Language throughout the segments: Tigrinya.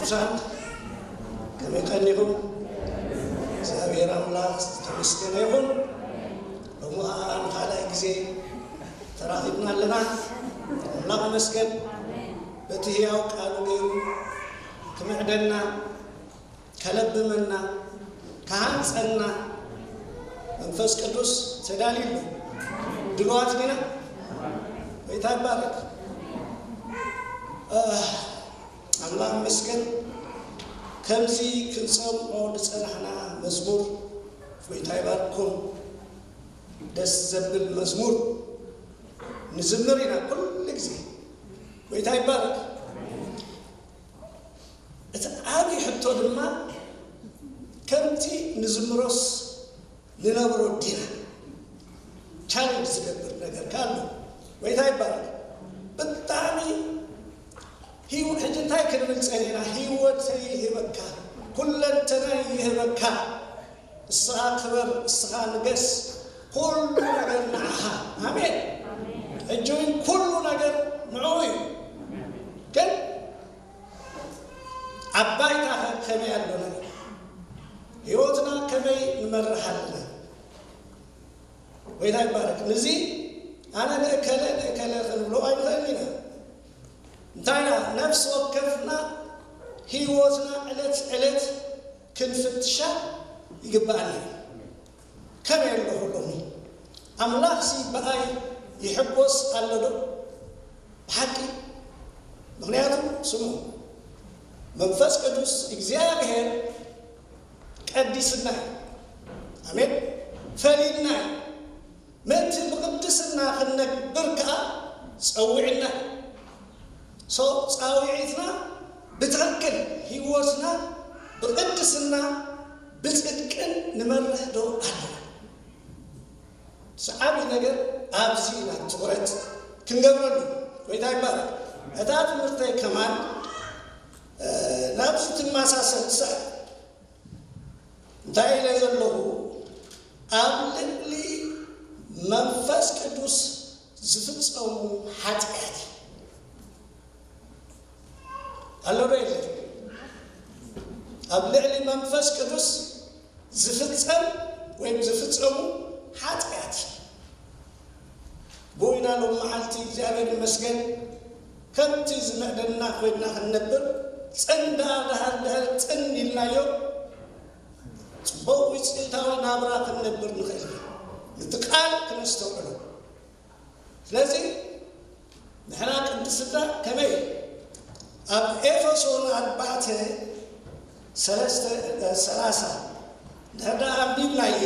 ቅዱሳን፣ ከመይ ቀኒኹም? እግዚኣብሔር ኣምላኽ ዝተመስገነ ይኹን። ሎሚ ኸዓ ንኻልኣይ ግዜ ተራኺብና ኣለና። ኣምላኽ ይመስገን። በቲ ህያው ቃሉ ገይሩ ክምዕደና፣ ከለብመና፣ ክሃንጸና መንፈስ ቅዱስ ተዳልዩ ኣሎ። ድልዋት ዲና? ጎይታ ይባረክ። ኣህ፣ ኣምላኽ ይመስገን። ከምዚ ክንሰምዖ ዝጸናሕና መዝሙር፣ ጎይታ ይባርኩም። ደስ ዘብል መዝሙር ንዝምር ኢና ኩሉ ግዜ። ጎይታ ይባረክ። እቲ ዓብዪ ሕቶ ድማ፣ ከምቲ ንዝምሮስ ንነብሮ ዲና? ቻሌንጅ ዝገብር ነገር ካሎ፣ ጎይታ ይባረክ። ብጣዕሚ ህይወት፣ ሕጂ እንታይ ክንብል ጸኒሕና? ህይወተይ ይህበካ፣ ኩለንተናይ ይህበካ፣ እስኻ ክበር፣ እስኻ ንገስ፣ ኩሉ ነገር ንዓኻ። ኣሜን። ሕጂ እውን ኩሉ ነገር ንዕኡ እዩ። ግን ኣብ ባይታ ከ ከመይ ኣሎ ነገር? ህይወትና ከመይ ንመርሕ ኣለና? ጎይታ ይባረክ። ንዚ ኣነ ንእከለ ንእከለ ክንብሎ ኣይንኽእልን ኢና። እንታይ ኢና? ነፍሲ ወከፍና ህይወትና ዕለት ዕለት ክንፍትሻ ይግባኣና እዩ። ከመይ ኣለኹ ሎሚ? ኣምላኽሲ ብኣይ ይሕጎስ ኣሎ ዶ? ብሓቂ? ምኽንያቱ ስሙ፣ መንፈስ ቅዱስ እግዚኣብሔር ቀዲስና እዩ። ኣሜን። ፈሊልና እዩ። ምእንቲ ብቕድስና ክንነብር ከኣ ጸዊዕና። ሶ ጻውዒትና ብትኽክል ህይወትና ብቕድስና ብጽድቅን ንመርሕ ዶ ኣለና? ሰዓቢ ነገር ኣብዚ ኢና ትኹረት ክንገብረሉ። ጎይታ ይባረክ። እታ ትምህርተይ ከማን፣ እ፣ ናብዚ ትመሳሰል ትስዕብ። እንታይ ኢለ ዘለኹ? ኣብ ልዕሊ መንፈስ ቅዱስ ዝፍጸሙ ሓጢኣት ኣሎ ዶ የለን? ኣብ ልዕሊ መንፈስ ቅዱስ ዝፍጸም ወይም ዝፍጸሙ ሓጢኣት። ብኡ ኢና ሎም መዓልቲ እግዚኣብሔር ይመስገን ከምቲ ዝምዕደና ኮይንና ክንነብር፣ ጽን ደኣ ደሃር ድሕር ጽን ኢልናዮ፣ ጽቡቕ ውጽኢታዊ ናብራ ክንነብር ንኽእል ኢና። ነቲ ቃል ክነስተውዕሎ። ስለዚ ንሕና ቅድስና ከመይ? ኣብ ኤፌሶን ኣርባዕተ ሰለስተ፣ እ፣ ሰላሳ እንድሕር ደኣ ኣንቢብናዮ፣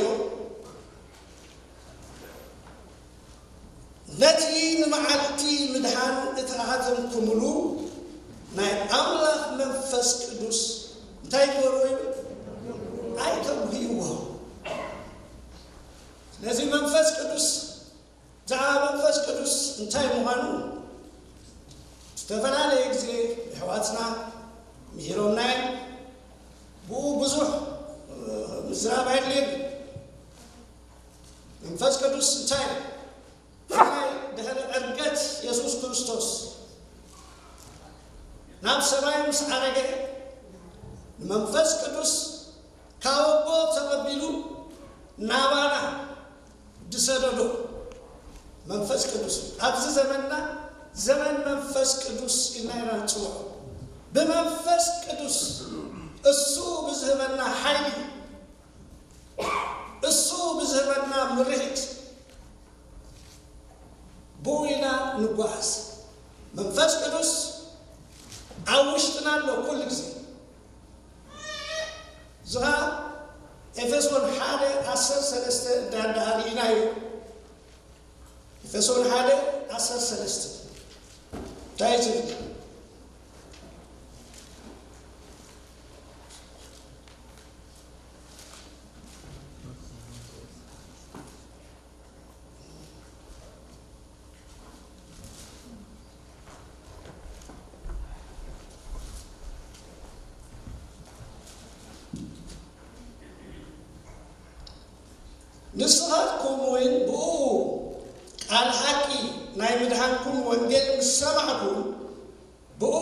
ነቲ ንመዓልቲ ምድሓን እተኣተምኩምሉ ናይ ኣምላኽ መንፈስ ቅዱስ እንታይ ግበርዎ ይብል? ኣይተጉህይዎ። ስለዚ መንፈስ ቅዱስ፣ ብዛዕባ መንፈስ ቅዱስ እንታይ ምዃኑ ዝተፈላለየ ግዜ ኣሕዋትና ምሂሮምና እዮም። ብኡ ብዙሕ፣ እ፣ ምዝራብ ኣየድልየን። መንፈስ ቅዱስ እንታይ እዩ? ብፍላይ ድሕሪ ዕርገት የሱስ ክርስቶስ ናብ ሰማይ ምስ ዓረገ፣ ንመንፈስ ቅዱስ ካብ ኣቦ ተቐቢሉ ናባና ዝሰደዶ መንፈስ ቅዱስ፣ ኣብዚ ዘመንና ዘመን መንፈስ ቅዱስ ኢልና ኢና ንጽውዖ። ብመንፈስ ቅዱስ፣ እሱ ብዝህበና ሓይሊ፣ እሱ ብዝህበና ምርሂት፣ ብኡ ኢና ንጓዓዝ። መንፈስ ቅዱስ ኣብ ውሽጥና ኣሎ ኩሉ ግዜ። እዚ ኸኣ ኤፌሶን ሓደ ዓሰርተ ሰለስተ እንዳ፣ እንዳ ርኢናዮ። ኤፌሶን ሓደ ዓሰርተ ሰለስተ እንታይ ዝብል? ንስኻትኩም እውን ብኡ ቃል ሓቂ ናይ ምድሓንኩም ወንጌል ምስ ሰማዕኩም፣ ብኡ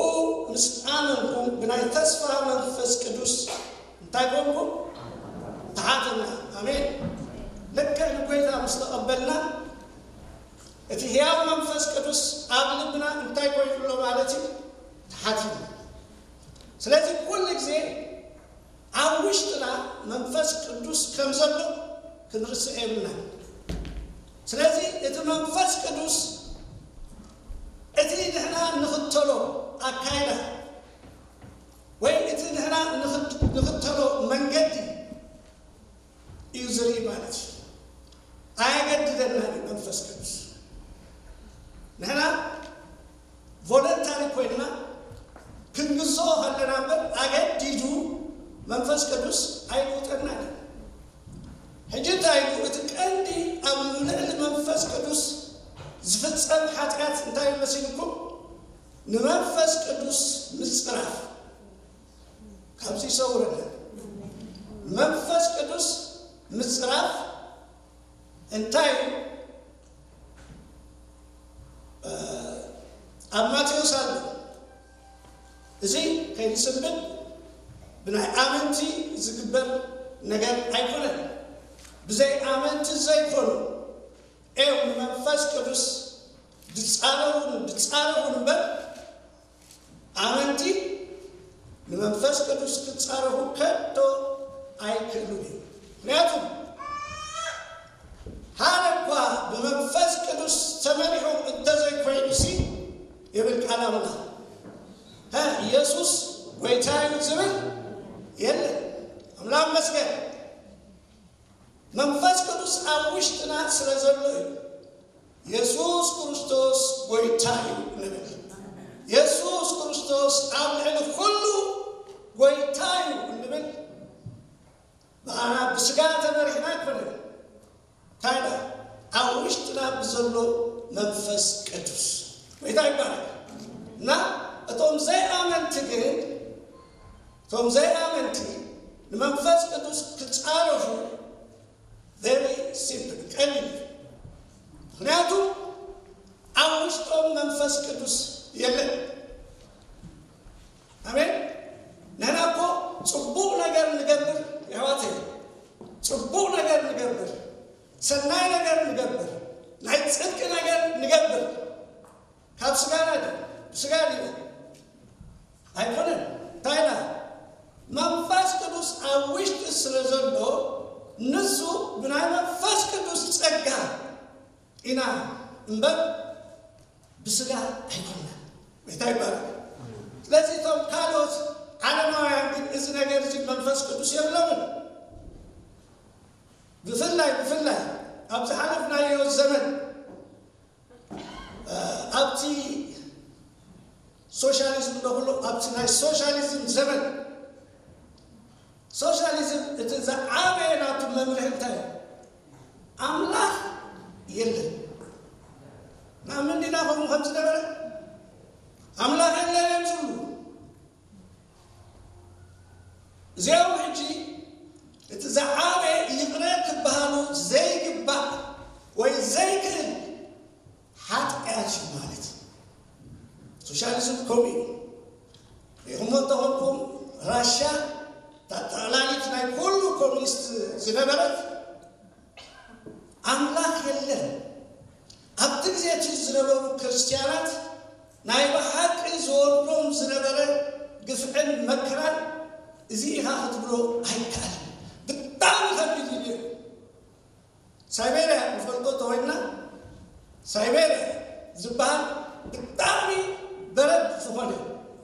ምስ ኣመንኩም፣ ናይ ተስፋ መንፈስ ቅዱስ እንታይ ኮንኩም? ተሓትና። ኣሜን። ልክዕ ንጎይታ ምስ ተቐበልና እቲ ሕያው መንፈስ ቅዱስ ኣብ ልብና እንታይ ኮይኑ ኣሎ ማለት እዩ? ተሓቲሙ። ስለዚ ኩሉ ግዜ ኣብ ውሽጥና መንፈስ ቅዱስ ከም ዘሎ ክንርስዕ የብልና። ስለዚ እቲ መንፈስ ቅዱስ እቲ ንሕና ንኽተሎ ኣካይዳ ወይ እቲ ንሕና ንኽተሎ መንገዲ እዩ ዝርኢ ማለት እዩ። ኣየገድደናን እዩ መንፈስ ቅዱስ። ንሕና ቮለንታሪ ኮይንና ክንግዝኦ ከለና እምበር ኣገዲዱ መንፈስ ቅዱስ ኣይልውጠናን እዩ። ሕጂ እንታይ ኢሉ? እቲ ቀንዲ ኣብ ልዕሊ መንፈስ ቅዱስ ዝፍጸም ሓጢኣት እንታይ እዩ መሲልኩም? ንመንፈስ ቅዱስ ምጽራፍ። ካብዚ ይሰውረና። መንፈስ ቅዱስ ምጽራፍ እንታይ እዩ? ኣብ ማቴዎስ ኣሎ። እዚ ከይንስንብድ ብናይ ኣመንቲ ዝግበር ነገር ኣይኮነን። ብዘይ ኣመንቲ ዘይኮኑ እዮም ንመንፈስ ቅዱስ ድጻረሩን ድጻረሩን እምበር ኣመንቲ ንመንፈስ ቅዱስ ክጻረፉ ከቶ ኣይክእሉን እዮም። ምክንያቱ ሓደ እኳ ብመንፈስ ቅዱስ ተመሪሑ እንተዘይኮይኑሲ ይብል ቃል ኣምላኽ። ሀ፣ ኢየሱስ ጎይታ እዩ ዝብል የለን። ኣምላኽ መስገን። መንፈስ ቅዱስ ኣብ ውሽጥና ስለ ዘሎ እዩ። የሱስ ክርስቶስ ጎይታ እዩ ንብል። የሱስ ክርስቶስ ኣብ ልዕሊ ኩሉ ጎይታ እዩ እንብል ብኣና ብስጋ ተመሪሕና ኣይኮነን። ካይዳ ኣብ ውሽጥና ብዘሎ መንፈስ ቅዱስ ጎይታ ይባላል። እና እቶም ዘይኣመንቲ ግን እቶም ዘይኣመንቲ ንመንፈስ ቅዱስ ክጻረፉ very simple ቀሊል። ምክንያቱ ኣብ ውሽጦም መንፈስ ቅዱስ የለን። ኣሜን። ንሕና እኮ ጽቡቕ ነገር ንገብር የሕዋተይ፣ ጽቡቕ ነገር ንገብር፣ ሰናይ ነገር ንገብር፣ ናይ ጽድቂ ነገር ንገብር ካብ ስጋና ደ ስጋ ዲና ኣይኮነን። እንታይ ኢና? መንፈስ ቅዱስ ኣብ ውሽጢ ስለ ዘሎ ንሱ ብናይ መንፈስ ቅዱስ ጸጋ ኢና እምበር ብስጋ ኣይኮንና። እንታይ ይባላል? ስለዚ እቶም ካልኦት ዓለማውያን ግን እዚ ነገር እዚ መንፈስ ቅዱስ የብሎምን። ብፍላይ ብፍላይ ኣብ ዝሓለፍናዮ ዘመን ኣብቲ ሶሻሊዝም ዶ ኩሉ ኣብቲ ናይ ሶሻሊዝም ዘመን ሶሻሊዝም እቲ ዝዓበየ ናቱ መምርሒ እንታይ እዩ? ኣምላኽ የለን። ናብ ምንዲና ከምኡ ከም ዝነበረ ኣምላኽ የለን እዮም ዝብሉ። እዚኦም ሕጂ እቲ ዝዓበየ ይቕረ ክበሃሉ ዘይግባእ ወይ ዘይክእል ሓጢኣት እዩ ማለት እዩ። ሶሻሊዝም ከምኡ እዩ። ሪኹሞ እንተኾንኩም ራሻ እታ ጠቕላሊት ናይ ኩሉ ኮሚኒስት ዝነበረት ኣምላኽ የለን። ኣብቲ ግዜ እቲ ዝነበሩ ክርስትያናት ናይ ብሓቂ ዝወርዶም ዝነበረ ግፍዕን መከራን እዚ ኢኻ ክትብሎ ኣይከኣልን። ብጣዕሚ ከቢድ እዩ። ሳይቤርያ ንፈልጦ ተወይና ሳይቤርያ ዝበሃል ብጣዕሚ በረድ ዝኾነ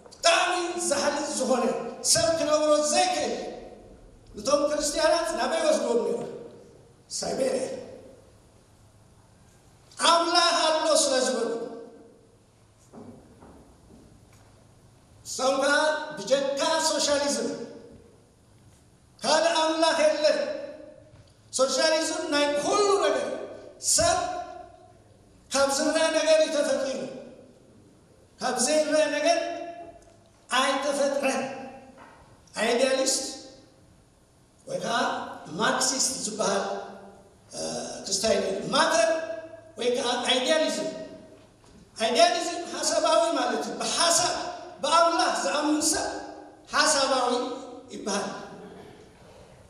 ብጣዕሚ ዛሕሊ ዝኾነ ሰብ ክነብሮ ዘይክእል ንቶም ክርስትያናት ናበይ ወስድዎም ነይሩ? ሳይቤርያ። ኣምላኽ ኣሎ ስለ ዝበሉ እሶም ከዓ ብጀካ ሶሻሊዝም ካልእ ኣምላኽ የለን። ሶሻሊዝም ናይ ኩሉ ነገር ሰብ ካብ ዝረአ ነገር እዩ ተፈጢሩ፣ ካብ ዘይረአ ነገር ኣይተፈጥረን። ኣይዲያሊስት ወይ ከዓ ማርክሲስት ዝበሃል ክስታይ ማተር ወይ ከዓ ኣይዲያሊዝም። ኣይዲያሊዝም ሓሳባዊ ማለት እዩ። ብሓሳብ ብኣምላኽ ዝኣምን ሰብ ሓሳባዊ ይበሃል።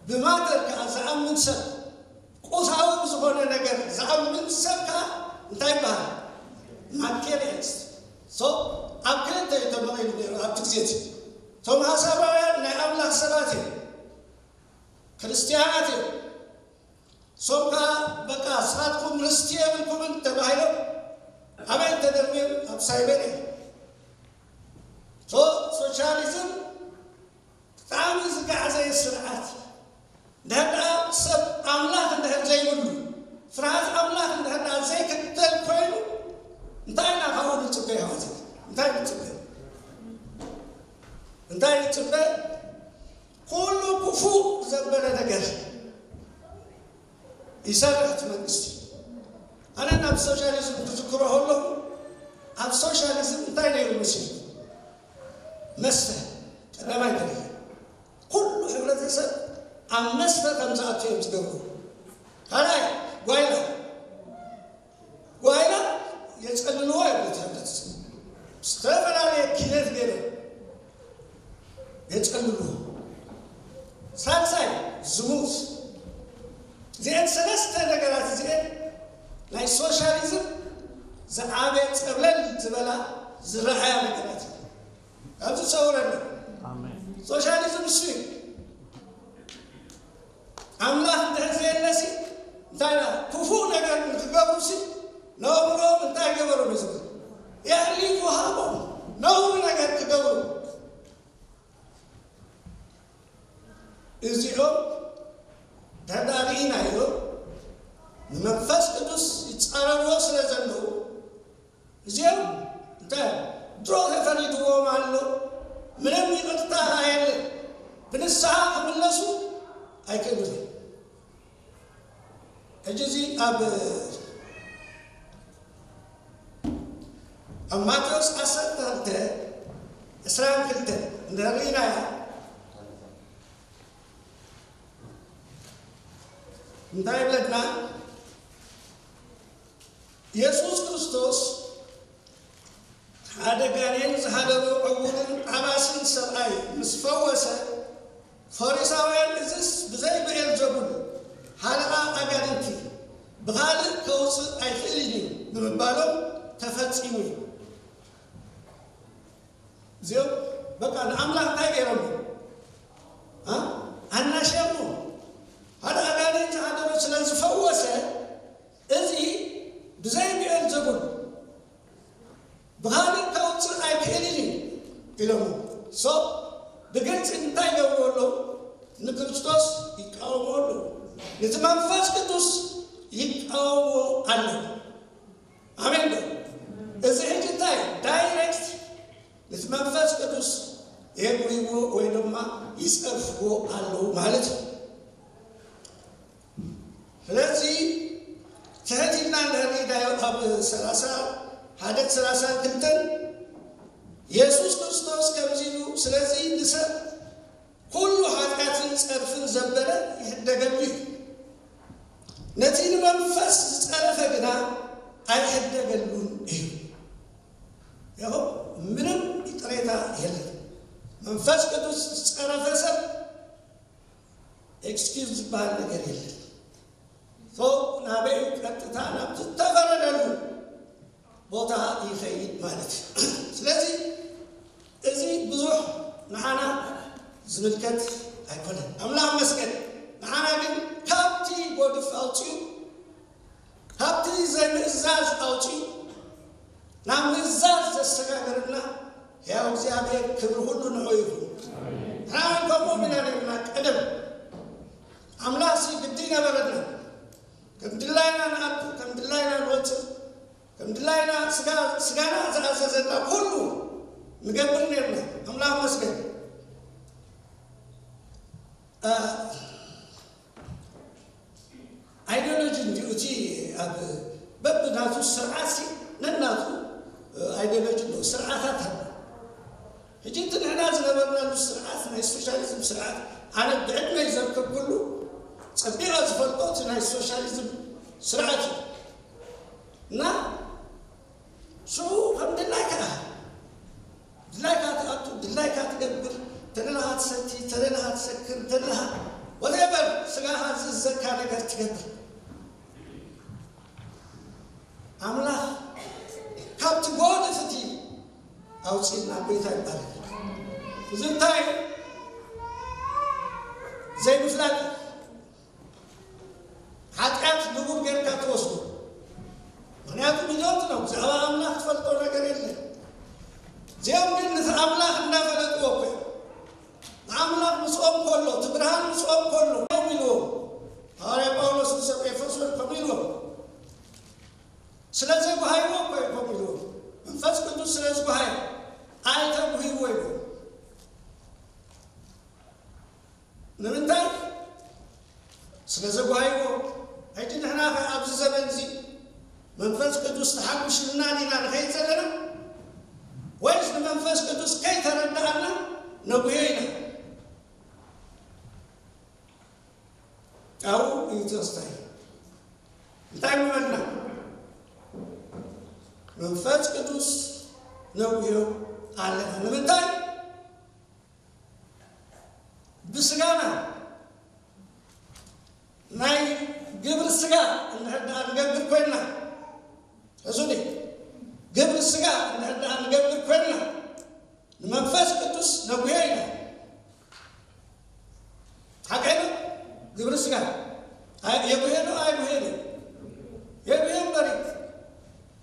ብማተር ከዓ ዝኣምን ሰብ፣ ቁሳዊ ብዝኾነ ነገር ዝኣምን ሰብ ከዓ እንታይ ይበሃል? ማቴሪያሊስት። ሶ ኣብ ክልተ እዩ ተመቒሉ ነይሩ ኣብቲ ግዜ እቲ። እቶም ሓሳባውያን ናይ ኣምላኽ ሰባት እዮም፣ ክርስትያናት እዮም። ሶም ከዓ በቃ ንስኻትኩም ርስቲ የብልኩምን ተባሂሎም ኣበይ ተደርብዮም? ኣብ ሳይበርያ። ሶ ሶሻሊዝም ብጣዕሚ ዝጋዕዘየ ስርዓት። እንድሕር ደኣ ሰብ ኣምላኽ እንድሕር ዘይብሉ፣ ፍርሃት ኣምላኽ እንድሕር ደኣ ዘይክተል ኮይኑ፣ እንታይ ኢና ካብኡ ንፅበ? ይሃዋት እንታይ ንፅበ? እንታይ ንፅበ? ኩሉ ክፉእ ዘበለ ነገር ይሰርሕ እቲ መንግስቲ። ኣነ ናብ ሶሻሊዝም ክዝክሮ ከለኹ፣ ኣብ ሶሻሊዝም እንታይ ነይሩ መሲሉ? መስተ ቀዳማይ ደረጃ። ኩሉ ሕብረተሰብ ኣብ መስተ ከም ዝኣቱ እዮም ዝገብሩ። ካልኣይ ጓይላ፣ ጓይላ የፀልልዎ እዮም ነቲ ሕብረተሰብ። ዝተፈላለየ ኪነት ገይሮም የፀልልዎ። ሳልሳይ ዝሙት። እዚአን ሰለስተ ነገራት እዚአን ናይ ሶሻሊዝም ዝዓበየ ፀብለል ዝበላ ዝረኣያ ነገራት እዩ። ኣብዚ ዝፀውረና ሶሻሊዝም እሱ እዩ። ኣምላኽ እንድሕር ዘየለሲ እንታይ ዳ ክፉእ ነገር ንክገብሩሲ ነእምሮም እንታይ ገበሮም እዩ ዝብል? የሕሊፉ ሃቦም ነውሪ ነገር ክገብሩ። እዚኦም ተዳሪኢና እዮም። ንመንፈስ ቅዱስ ይጻረርዎ ስለ ዘለዉ እዚኦም እንታይ ድሮ ተፈሪድዎም ኣሎ። ምንም ይቕርታ የለን። ብንስሓ ክምለሱ ኣይክእሉን እዮም። ሕጂ እዚ ኣብ ኣብ ማቴዎስ ዓሰርተ ክልተ ዕስራን ክልተን እንድሕር ርኢናያ እንታይ ይብለና? የሱስ ክርስቶስ ሓደ ጋኔን ዝሃደሮ ዕውርን ዓባስን ሰብኣይ ምስ ፈወሰ፣ ፈሪሳውያን፣ "እዝስ ብዘይ ብኤልዘቡል ሓለቓ ኣጋንንቲ ብኻልእ ከውፅእ ኣይክእልን እዩ" ብምባሎም ተፈጺሙ እዩ። እዚኦም በቃ ንኣምላኽ እንታይ ገይሮም? አ? ኣናሸሙ። ሓደ ኣጋንንቲ ዝሃደሮ ስለ ዝፈወሰ፣ "እዚ ብዘይ ብኤልዘቡል ብኻልእ ከውፅእ ኣይክእልን እዩ" ኢሎም። ሶ ብግልፂ እንታይ ይገብሩ ኣለዉ? ንክርስቶስ ይቃወሙ ኣለዉ። ነቲ መንፈስ ቅዱስ ይቃወምዎ ኣለዉ። ኣሜን ዶ? እዚ ሕጂ እንታይ? ዳይሬክት ነቲ መንፈስ ቅዱስ የጉይዎ ወይ ድማ ይጸርፍዎ ኣለዉ ማለት እዩ። ስለዚ ትሕት ኢልና እንድሕር ርኢናዮ ኣብ ሰላሳ ሓደ ሰላሳ ክልተን የሱስ ክርስቶስ ከምዚ ኢሉ፣ "ስለዚ ንሰብ ኩሉ ሓጢኣትን ጸርፍን ዘበለ ይሕደገሉ እዩ። ነቲ ንመንፈስ ዝጸረፈ ግና ኣይሕደገሉን እዩ።" ይኸው ምንም ይቅሬታ የለን። መንፈስ ቅዱስ ዝጸረፈ ሰብ ኤክስኪውዝ ዝበሃል ነገር የለን። ሶ ናበይ? ቀጥታ ናብ ዝተፈረደሉ ቦታ ይኸይድ ማለት እዩ። ስለዚ እዚ ብዙሕ ንዓና ዝምልከት ኣይኮነን። ኣምላኽ መስገን ንዓና ግን ካብቲ ጎድፍ ኣውፅኡ፣ ካብቲ ዘይምእዛዝ ኣውፅኡ ናብ ምእዛዝ ዘሰጋገረና ሕያው እግዚኣብሔር ክብሪ ኩሉ ንዑ ይኹን። ንሕና ከምኡ ኢና ነርና ቀደም። ኣምላኽሲ ግዲ ነበረና። ከም ድላይና ንኣቱ፣ ከም ድላይና ንወፅእ፣ ከም ድላይና ስጋ-፣ ስጋና ዝኣዘዘና ኩሉ ንገብር ነርና። ኣምላኽ መስገን። አ፣ ኣይዲዮሎጂ እንዲኡ እቲ ኣብ በብናቱ ስርዓት ሲ ነናቱ፣ እ፣ ኣይዲዮሎጂ ኣለዎ፣ ስርዓታት ኣሎ። ሕጂ እቲ ንሕና ዝነበርናሉ ስርዓት ናይ ሶሻሊዝም ስርዓት ኣነ ብዕድመይ ዘርከብኩሉ ጸቢቐ ዝፈልጦ እቲ ናይ ሶሻሊዝም ስርዓት እዩ። እና ሽዑ ከም ድላይካ ድላይካ ትኣቱ፣ ድላይካ ትገብር፣ ተደላ ሰቲ ተደለኻ ትሰክር ተለኻ ወደበር ስጋኻ ዝእዘካ ነገር ትገብር። ኣምላኽ ካብቲ ጎድፍቲ ኣውፅእና ጎይታ ይባላል። እዚ እንታይ ዘይምፍላጥ ሓጢኣት ንቡር ጌርካ ትወስዶ። ምክንያቱ ሚሊዮን ነው ብዛዕባ ኣምላኽ ትፈልጦ ነገር የለን። እዚኦም ግን ነቲ ኣምላኽ እንዳፈለጥዎ እኮ እዮም። ንኣምላኽ ምስኦም ከሎ እቲ ብርሃን ምስኦም ከሎ እዮም ኢልዎም። ሃዋርያ ጳውሎስ ንሰብ ኤፌሶን ከም ኢልዎም ስለ ዘጓሃይዎ እኮ እዮም ከም ኢልዎም። መንፈስ ቅዱስ ስለ ዝጓሃየ ኣይተጉህይዎ ኢልዎም። ንምንታይ ስለ ዘጓሃይዎ። ሕጂ ንሕና ከ ኣብዚ ዘመን እዚ መንፈስ ቅዱስ ተሓጉሽልና ዲና ንኸይድ ዘለና ወይስ ንመንፈስ ቅዱስ ከይተረዳእና ነጉዮ ኢና? ኣብኡ እዩ ተስታይ እንታይ ምበልና? መንፈስ ቅዱስ ነጉዮ ኣለና። ንምንታይ? ብስጋና ናይ ግብሪ ስጋ እንድሕር ደኣ ንገብር ኮይንና፣ እሱ ግብሪ ስጋ እንድሕር ደኣ ንገብር ኮይንና ንመንፈስ ቅዱስ ነጉዮ ኢና። ሓቀይ ነው። ግብሪ ስጋ የጉሄ ነው ኣይጉሄ ነው? የጉሄ እምበሪ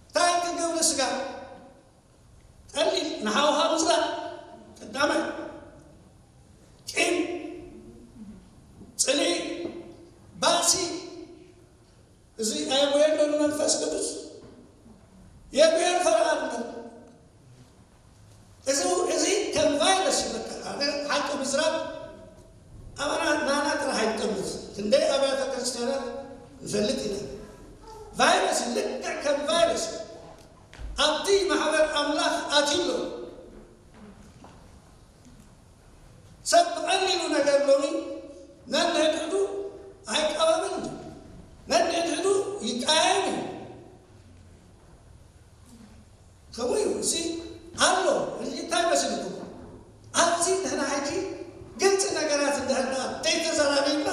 እንታይ እቲ ግብሪ ስጋ ቀሊል ንሓውኻ ምፅላእ ቀዳማይ፣ ቂም፣ ፅልኢ፣ ባእሲ፣ እዚ ኣየጉየን ዶ ንመንፈስ ቅዱስ? የጉየን ፈርዖን። እዚ እዚ ከም ቫይረስ ይበቃ። ኣነ ሓቂ ምዝራብ ኣባና ናና ጥራሕ ኣይጠምት። ክንደይ ኣብያተ ክርስቲያናት ንፈልጥ ኢና። ቫይረስ ልክዕ ከም ቫይረስ ኣብቲ ማሕበር ኣምላኽ ኣትዩ ኣሎ። ሰብ ብቐሊሉ ነገር ሎሚ ነንሕድሕዱ ኣይቀባበልን እዩ። ነንሕድሕዱ ይቀያየም እዩ። ከምኡ እዩ። እዚ ኣሎ። እዚ እንታይ መሲልኩም? ኣብዚ ንሕና ሕጂ ግልፂ ነገራት እንድሕር ደኣ ዘይተዘራሪብና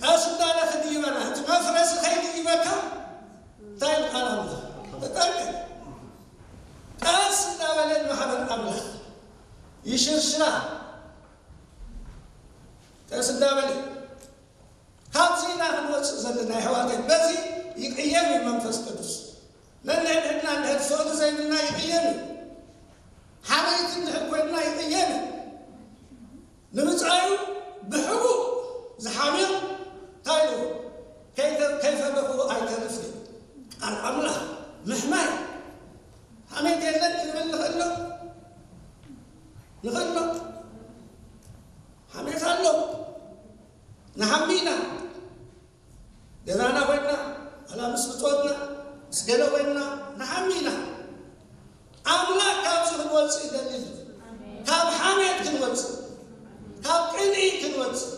ቀስ እንዳለ ክድይበና፣ እቲ መፍረሲ ከይድይበካ እንታይ ኢሉ ቃል ኣምላኽ? ተጠንቀቅ። ቀስ እንዳበለ ማሕበር ኣምላኽ ይሽርሽራ። ቀስ እንዳበለ ካብዚ ኢና ክንወፅእ ዘለና የሕዋተይ። በዚ ይቅየም እዩ መንፈስ ቅዱስ። ነንሕድሕድና እንድሕር ፍቕሪ ዘይብልና ይቕየም እዩ። ሓመይቲ እንድሕር ኮይንና ይቕየም እዩ። ንምፃዩ ብሕቡእ ዝሓምዮ እንታይ ኢሉ? ከይተ- ከይፈለኽዎ ኣይተርፍን እዩ። ቃል ኣምላኽ ምሕማይ ሓሜት የለን ክንብል ንኽእል ዶ? ንኽእል ዶ? ሓሜት ኣሎ። ንሓሚ ኢና። ገዛና ኮይንና ዋላ ምስ ብጾትና ምስ ገለ ኮይንና ንሓሚ ኢና። ኣምላኽ ካብዚ ክንወፅእ ይደሊ እዩ። ካብ ሓሜት ክንወፅእ፣ ካብ ቅንኢ ክንወፅእ፣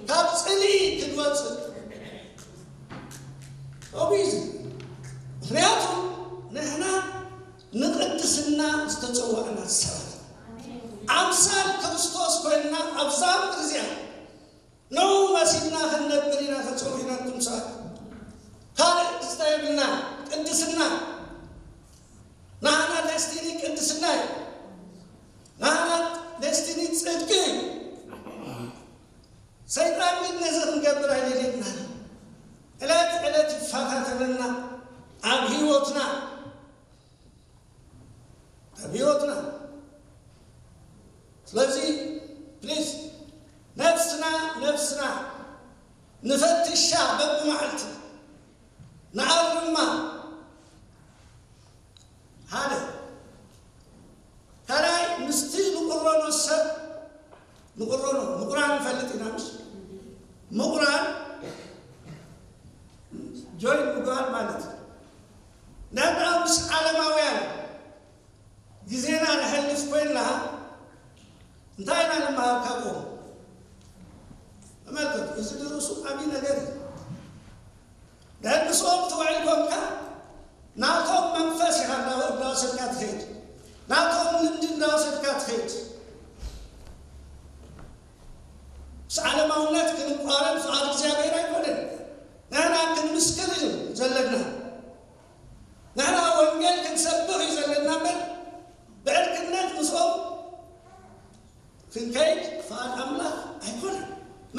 ካብ ፅልኢ ክንወፅእ። ከምኡ እዩ እዚ። ምክንያቱ ንሕና ንቅድስና ዝተፀዋዕና ሰባት ኣምሳል ክርስቶስ ኮይንና ኣብዛ ምድሪ እዚኣ ንዑ መሲልና ክንነብር ኢና ተፀዊዕና። ኣንቱም ሰባት ካልእ ክስታ የብልና። ቅድስና ናህና ደስቲኒ ቅድስና እዩ። ናህና ደስቲኒ ፅድቂ እዩ። ሰይጣን ግን ነዚ ክንገብር ኣይደልየና። ዕለት ዕለት ይፈታተነና ኣብ ህይወትና ኣብ ህይወትና። ስለዚ ፕሊዝ ነፍስና ነፍስና ንፈትሻ በብመዓልቲ ንኣርማ። ሓደ ካልኣይ ምስቲ ንቁረኖ ሰብ ንቁረኖ ምቁራን ንፈልጥ ኢና። ምስ ምቁራን ጆይን ምግባር ማለት እዩ። ንሕና ምስ ዓለማውያን ግዜና ነሕልፍ ኮይንና እንታይ ኢና ንመሃር ካብኦም? ተመልከቱ፣ እዚ ንርእሱ ዓብዪ ነገር እዩ። ድሕር ምስኦም ትውዕል ኮንካ ናቶም መንፈስ ኢኻ እናወ- እናወሰድካ ትኸይድ። ናቶም ልምዲ እንዳወሰድካ ትኸይድ። ምስ ዓለማውነት ክንቋረን ፍቓድ እግዚኣብሔር ኣይኮነን። ንሕና ክንምስክር እዩ ዘለና። ንሕና ወንጌል ክንሰብኽ እዩ ዘለና እምበር፣ ብዕርክነት ምስኦም ክንከይድ ፍቓድ ኣምላኽ ኣይኮነን።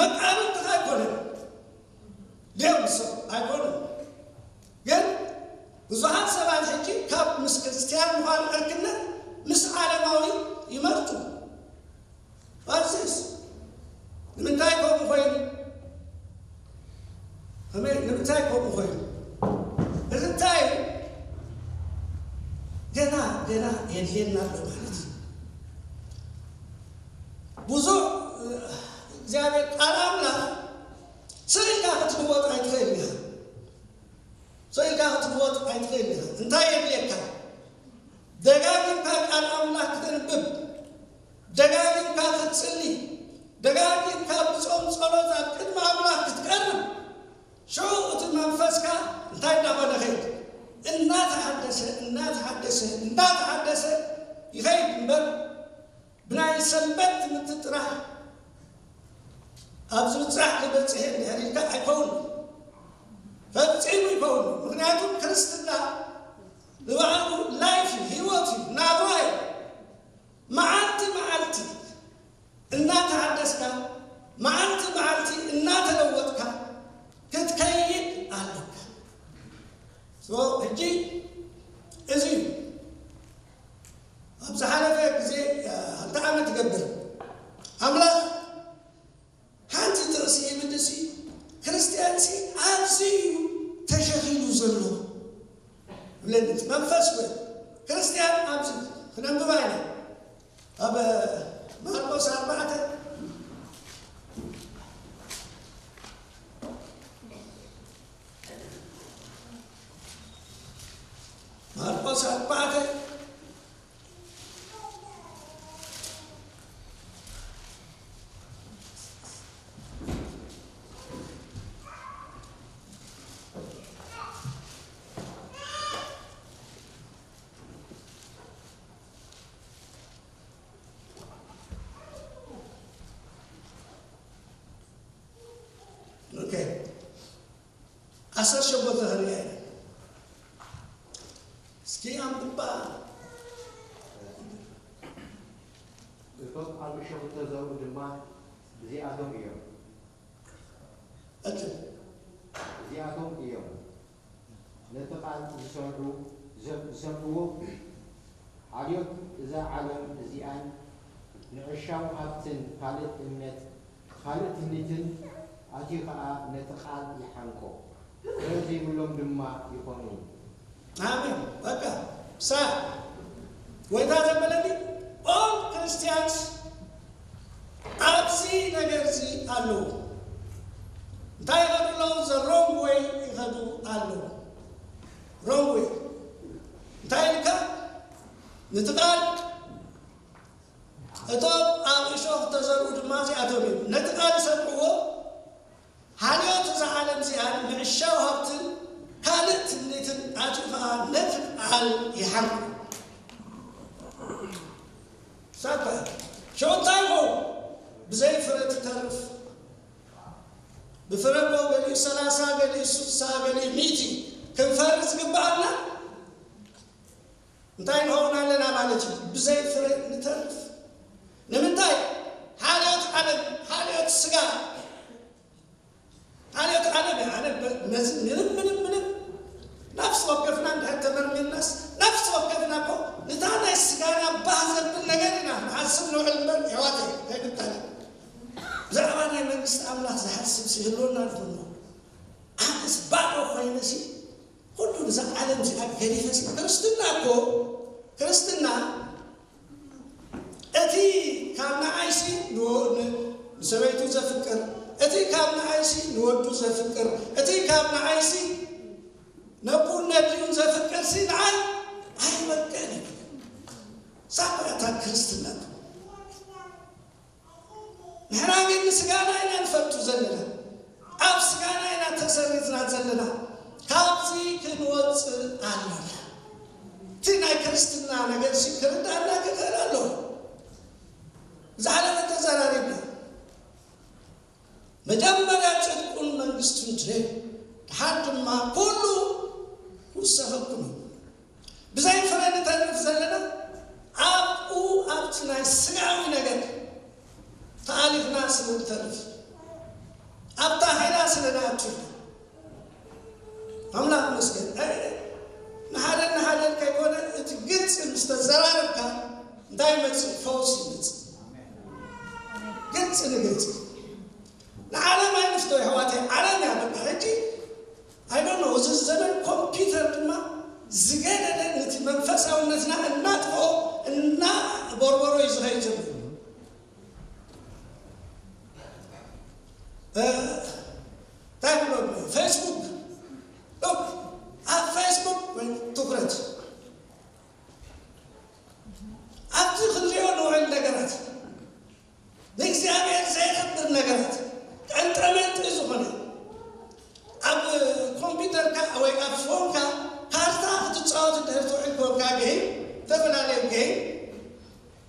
መቃርንትኻ ኣይኮነን። ድዮም ንሶም? ኣይኮኑን። ግን ብዙሓት ሰባት ሕጂ ካብ ምስ ክርስትያን ምዃን ዕርክነት ምስ ዓለማዊ ይመርጹ። What's this? ንምንታይ ከምኡ ኮይኑ? ከመይ፣ ንምንታይ ከምኡ ኮይኑ? እዚ እንታይ እዩ? ገና፣ ገና የድልየና ኣሎ ማለት እዩ። ብዙሕ፣ እ፣ እግዚኣብሔር ቃል ኣምላኽ ስቕ ኢልካ ክትልወጥ ኣይትኽእል ኢኻ። ስቕ ኢልካ ክትልወጥ ኣይትኽእል ኢኻ። እንታይ የድልየካ? ደጋጊምካ ቃል ኣምላኽ ክተንብብ፣ ደጋጊምካ ክትጽሊ፣ ደጋጊምካ ብጾም ጸሎት ኣብ ቅድሚ ኣምላኽ ክትቀርብ፣ ሽዑ እቲ መንፈስካ እንታይ እንዳኾነ ይኸይድ? እናተሓደሰ፣ እናተሓደሰ፣ እናተሓደሰ ይኸይድ እምበር፣ ብናይ ሰንበት ትምህርቲ ጥራሕ ኣብ ዝብጻሕ ክበጽሕ እንድሕር ኢልካ ኣይከውን፣ ፈጺሙ ይከውን። ምኽንያቱ ክርስትና ንባዕሉ ላይፍ እዩ፣ ህይወት እዩ፣ ናብራ እዩ። መዓልቲ መዓልቲ እናተሓደስካ፣ መዓልቲ መዓልቲ እናተለወጥካ ክትከይድ ኣለካ። So፣ ሕጂ እዚ እዩ። ኣብ ዝሓለፈ ግዜ፣ እ፣ ሓንቲ ዓመት ትገብር ኣምላኽ ሓንቲ ጥቕሲ ይብልሲ፣ ክርስትያንሲ ኣብዚ እዩ ተሸኺሉ ዘሎ። ይብለኒ እቲ መንፈስ ወይ ክርስትያን ኣብዚ ክነንብባ ኢና። ኣብ ማርቆስ ኣርባዕተ፣ ማርቆስ ኣርባዕተ፣ ኦኬ። ዓሰርተ ሸሞንተ ክንሪኣ ኢና። እስኪ ኣንብባ። እቶም ኣብ እሾኽ እተዘርኡ ድማ እዚኣቶም እዮም። እሺ። እዚኣቶም እዮም። ነቲ ቃል ዝሰምዑ፣ ዝሰም-፣ ዝሰምዕዎ። ሓልዮት እዛ ዓለም እዚኣን ንዕሻው ሃብትን ካልእ እምነት፣ ካልእ ትምኒትን ኣትዩ ኸኣ ነቲ ቃል ይሓንቆ። ፍረ ዘይብሎም ድማ ይኾኑ። ኣሜን። በቃ፣ ሳ-፣ ጎይታ ዘበለኒ፣ all Christians ኣብዚ ነገር እዚ ኣለዉ። እንታይ ይኸዱ ኣለዉ? The wrong way ይኸዱ ኣለዉ። Wrong way። እንታይ ኢልካ? ነቲ ቃል፣ እቶም ኣብ እሾኽ ዝተዘርኡ ድማ እዚኣቶም እዮም። ነቲ ቃል ይሰምዕዎ፣ ሓልዮት እዛ ዓለም እዚኣ ምዕሻው ሃብትን ካልእ ትምኒትን ኣትዩ ኸኣ ነቲ ቃል ይሓንቁ። ሳባ ሽዑ እንታይ ይኸውን? ብዘይ ፍረ ትተርፍ። ብፍረ እኮ ገሊኡ ሰላሳ፣ ገሊኡ ስሳ፣ ገሊኡ ሚእቲ ክንፈሪ ዝግብኣና እንታይ ንኸውን ኣለና ማለት እዩ? ብዘይ ፍረ ንተርፍ። ንምንታይ? ሓልዮት ዓለም፣ ሓልዮት ስጋ፣ ሓልዮት ዓለም እያ። ዓለም በ-፣ ነዚ ምንም፣ ምንም፣ ምንም ነፍሲ ወከፍና እንድሕር ተመርሚርናስ፣ ነፍሲ ወከፍና እኮ ንታ ናይ ስጋና ባህ ዘብል ነገር ኢና ንሓስብ ንውዕል እምበር፣ ኣሕዋተይ፣ ከይብታና። ብዛዕባ ናይ መንግስቲ ኣምላኽ ዝሓስብ ይህልወና ይኾን? ኣነስ ባዶ ኮይነሲ፣ ኩሉ ነዛ ዓለም እዚኣ ገዲፈሲ፣ ክርስትና እኮ፣ ክርስትና እቲ ካብ ንዓይሲ ንወ-፣ ን-፣ ንሰበይቱ ዘፍቅር፣ እቲ ካብ ንዓይሲ ንወዱ ዘፍቅር፣ እቲ ካብ ንዓይሲ ነቡን ነዲኡን ዘፍቅርሲ ንዓይ ኣይበቅዕን እዩ። እዛ እኮ እያ እታ ክርስትና። ንሕና ግን ንስጋና ኢና ንፈቱ ዘለና። ኣብ ስጋና ኢና ተሰሪትና ዘለና። ካብዚ ክንወጽእ ኣለና። እቲ ናይ ክርስትና ነገርሲ ክርዳእና ክኽእል ኣለዎ። ዝሓለፈ ተዘራሪብና። መጀመርያ ጽድቁን መንግስቱን ድሌ፣ ድሓር ድማ ኩሉ ክውሰኸኩም እዩ። ብዘይ ፍረ ንተርፍ ዘለና ኣብኡ ኣብቲ ናይ ስጋዊ ነገር ተኣሊኽና ስለ ንተርፍ ኣብታ ሄላ ስለ ንኣቱ ኢና። ኣምላኽ ይመስገን። ኣይ፣ ንሓደ ንሓደ ከይኮነ እቲ ግልፂ ምስ ተዘራረብካ እንታይ ይመፅእ? ፈውስ ይመፅእ። ግልፂ ንግልፂ ንዓለም ኣይንፍቶ የሕዋተይ፣ ዓለም እያ በቃ። ሕጂ ኣይዶኖ እዚ ዘመን ኮምፒውተር ድማ ዝገደደ ነቲ መንፈሳውነትና እናጥፍኦ እናቦርበሮ እዩ ዝኸይድ ዘሎ። እ፣ እንታይ ብሎ ፌስቡክ ሎክ ኣብ ፌስቡክ ወይ ትኩረት ኣብቲ ክንሪኦ ንውዕል ነገራት ንእግዚኣብሔር ዘየኽብር ነገራት ቀንጠመንጢ ዝኾነ ኣብ ኮምፒውተርካ ወይ ኣብ ፎንካ ካርታ ክትፃወት እንድሕር ትውዕል ኮንካ ገይም ዝተፈላለዩ ገይም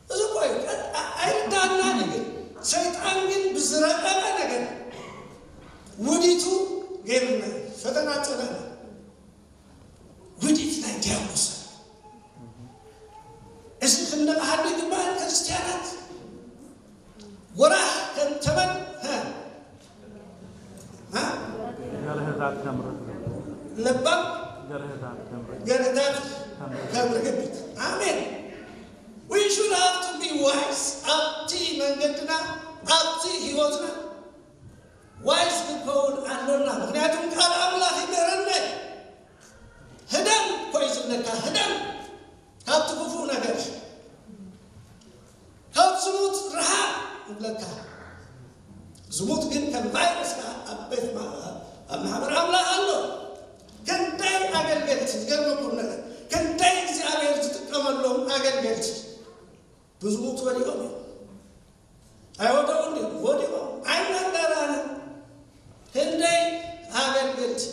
እዚ እኮ እዩ። ቀጥ-፣ ኣ-፣ ኣይርዳእናን እዩ። ግን ሰይጣን ግን ብዝረቐቐ ነገር ውዲቱ ገይሩና እዩ። ፈተና ጸላእና ውዲት ናይ ዲያብሎስ። እዚ ክንነቕሓሉ ይግባእ ክርስትያናት። ወራሕ ከም ተመን፣ ሀ? ሀ? ገርህታት ከምርት ለባም ገርህታት ከምርት ገርህታት ከምርት። ከም ርግቢት። ኣሜን። We should have to be wise ኣብቲ መንገድና፣ ኣብቲ ህይወትና ዋይዝ ክንከውን ኣሎና። ምክንያቱም ቃል ኣምላኽ ይምህረና እዩ። ህደም እኮ እዩ ዝብለካ፣ ህደም ካብቲ ክፉእ ነገር፣ ካብ ዝሙት ርሓቕ ይብለካ። ዝሙት ግን ከም ቫይረስ ከኣ ኣብ ቤት ማ-፣ ኣብ ማሕበር ኣምላኽ ኣሎ። ክንደይ ኣገልገልቲ፣ ዝገርመኩም ነገር፣ ክንደይ እግዚኣብሔር ዝጥቀመሎም ኣገልገልቲ ብዝሙት ወዲቖም እዮም። ኣይወደቑን ድዮም? ወዲቖም። ኣይናዳራነ። ክንደይ ኣገልገልቲ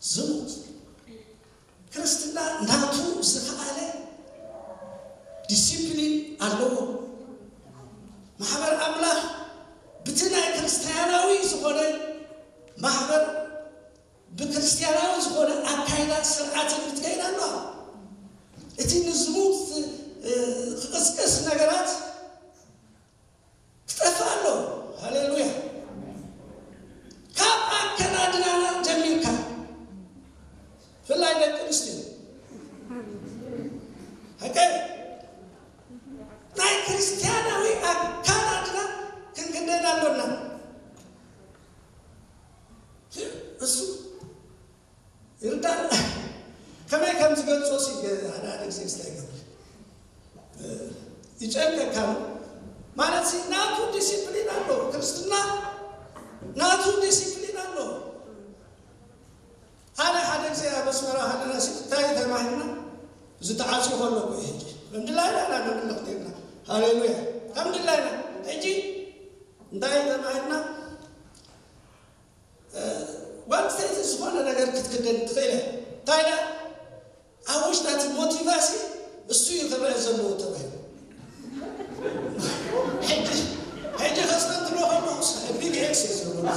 ዝሙት። ክርስትና ናቱ ዝኸኣለ ዲሲፕሊን ኣለዎ። ማሕበር ኣምላኽ ብቲ ናይ ክርስትያናዊ ዝኾነ ማሕበር ብክርስትያናዊ ዝኾነ ኣካይዳ ስርዓትን ክትከይድ ኣለዋ። እቲ ንዝሙት፣ እ፣ ክቕስቅስ ነገራት ክጠፍእ ኣለዎ። ሃሌሉያ። ካብ ኣከዳድናና ጀሚርካ፣ ብፍላይ ደቂ ኣንስትዮ፣ ሕቀ ናይ ክርስትያናዊ ኣከዳድና ክንክደን ኣሎና። እሱ ይርዳእ። ከመይ ከም ዝገልጾ ሲ ገ-፣ ሓደ ሓደ ግዜ ስታይ ይገብር። እ፣ ይጨንቀካ ነው። ማለት ሲ ናቱ ዲሲፕሊን ኣሎ። ክርስትና ናቱ ዲሲፕሊን ኣሎ። ኣነ ሓደ ግዜ ኣብ ኣስመራ ሃለና ሲ እንታይ ተማሂርና? እዚ ተዓጽዩ ከሎ እኮ እዩ ሕጂ። ከም ድላይና ኢና ነምልኽ ነርና። ሃሌሉያ። ከም ድላይና። ሕጂ እንታይ ተማሂርና? እ፣ ጓል ኣንስተይቲ ዝኾነ ነገር ክትክደን ትኽእል እያ። እንታይ ደኣ? ኣብ ውሽጣ እቲ ሞቲቫሲ እሱ እዩ ክረአ ዘለዎ ተባሂሉ። ሕጂ፣ ሕጂ ከስተንትኖ ከለኹስ ቢግ ኤክስ እዩ ዝብሉ።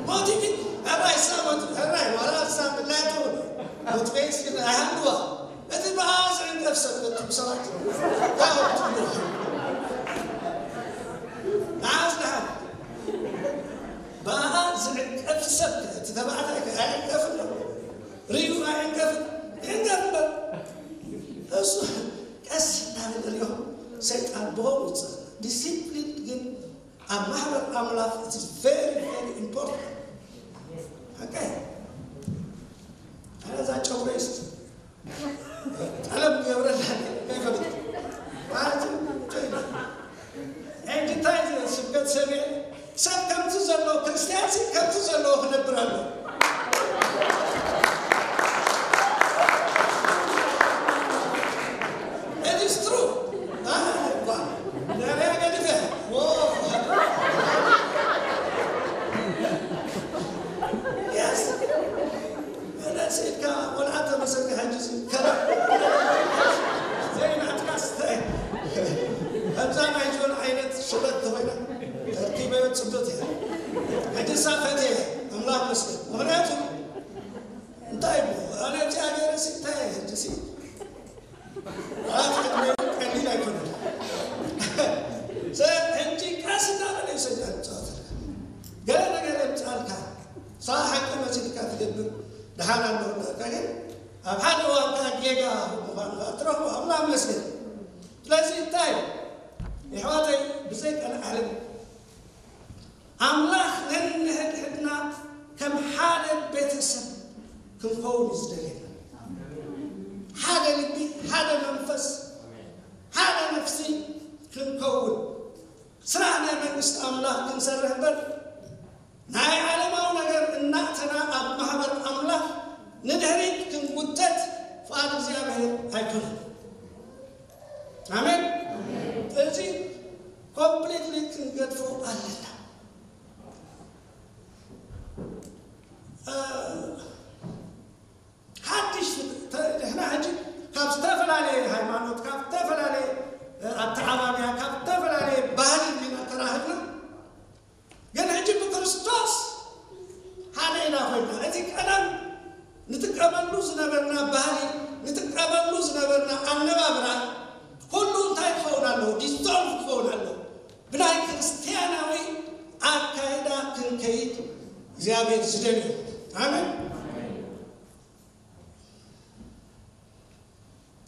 ሞቲቪ-፣ ሕራይ፣ እሳ ሞቲ-፣ ሕራይ፣ ዋላ እሳ ብላይ ትኹን ሞቲቬሽን ኣይሃልዋ። እቲ ብኣ ዝዕንቀፍ ሰብ ነቲ ብሰባት ታወት መዓዝ ደኣ ብኣ ዝዕንቀፍ ሰብ እቲ ተባዕታይ ከ ኣይዕንቀፍን ዶ? ርእዩ ኣይዕንቀፍን? ይዕንቀፍ እምበር። እሱ ቀስ እናበለ ሪኦ ሰይጣን ብኸምኡ ይጸ-፣ ዲሲፕሊን ግን ኣብ ማሕበር ኣምላኽ it is very, very important። ሓቀይ። ኣነ እዛ ጨጉረይስ ጠለብ ገብረላ ከይፈልጥ። ማለት እዩ። ሕጂ እንታይ እዩ ስብከት ሰሚዐ? ሰብ ከምቲ ዘሎ፣ ክርስትያን ሲ ከምቲ ዘለዎ ክነብር ኣሎ። It is true። ኣነ እኳ ነርያ ገዲፈ። ዎ። Yes። ኢልካ ቆልዓ ተመሰልካ ሕጂ እዚ ከላ ዘይናትካ ስታይ። ከምዛ ናይ ጆን ዓይነት ሽበት ተኾይና ተርኪበዮ ጽብት እያ። ሕጂ ሳፈት እያ። ኣምላኽ መስገን። ምኽንያቱ እንታይ እሞ ኣነ እቲ ሃገር ሲ እንታይ እየ ሕጂ ሲ ኣራት ዕድመ ቀሊል ኣይኮነን። ሰ-፣ ሕጂ ቀስ እናበለ እዩ ሰይጣን ይጻወተልካ። ገለ ነገር የምጻልካ። ሳ ሓቂ መሲልካ ትገብር ደሓን ኣለወካ ግን ኣብ ሓደ እዋን ከዓ ጌጋ ምዃኑ ከዓ ትረኽቦ። ኣምላኽ መስገን። ስለዚ እንታይ እዩ? የሕዋተይ ብዘይ ቀልዓለም ኣምላኽ ነንሕድሕድና ከም ሓደ ቤተሰብ ክንከውን እዩ ዝደልየና። ሓደ ልቢ፣ ሓደ መንፈስ፣ ሓደ ነፍሲ ክንከውን ስራሕ ናይ መንግስቲ ኣምላኽ ክንሰርሕ እምበር ናይ ዓለማዊ ነገር እናእተና ኣብ ማህበር ኣምላኽ ንድሕሪት ክንጉተት ፍቓድ እግዚኣብሔር ኣይኮነን። ኣሜን። እዚ ኮምፕሊትሊ ክንገድፎ ኣለና። ሓድሽ ንሕና ሕጂ ካብ ዝተፈላለየ ሃይማኖት ካብ ዝተፈላለየ ኣተዓባብያ ካብ ዝተፈላለየ ባህሊ ኢና ተራህብና። ግን ሕጂ ብክርስቶስ ሓደ ኢና ኮይና። እቲ ቀደም ንጥቀመሉ ዝነበርና ባህሊ ንጥቀመሉ ዝነበርና ኣነባብራ ኩሉ እንታይ ክኸውን ኣለዎ? ዲዞልቭ ክኸውን ኣለዎ። ብናይ ክርስትያናዊ ኣካይዳ ክንከይድ እግዚኣብሔር ዝደልዩ። ኣሜን።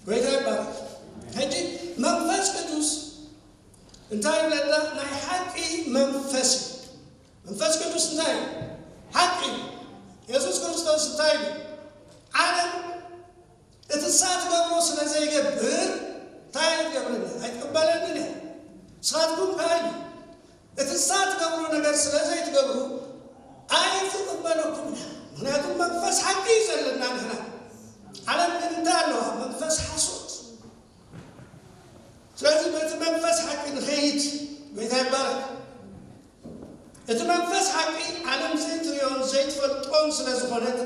ጎይታ ይባረክ። ሕጂ መንፈስ ቅዱስ እንታይ ይብለና? ናይ ሓቂ መንፈስ እዩ። መንፈስ ቅዱስ እንታይ እዩ? ሓቂ እዩ። የሱስ ክርስቶስ እንታይ እዩ? ዓለም እቲ ንሳ ትገብሮ ስለ ዘይገብር እንታይ ትገብረኒ? ኣይትቅበለንን እያ። ንስኻትኩም ከኣ እዩ እቲ ንሳ ትገብሮ ነገር ስለ ዘይትገብሩ ኣይትቅበለኩም እያ። ምክንያቱ መንፈስ ሓቂ እዩ ዘለና ንሕና። ዓለም ግን እንታይ ኣለዋ? መንፈስ ሓሶት። ስለዚ በቲ መንፈስ ሓቂ ንኸይድ ጎይታ ይባረክ። እቲ መንፈስ ሓቂ ዓለም ዘይትሪዮን ዘይትፈልጦን ስለ ዝኾነት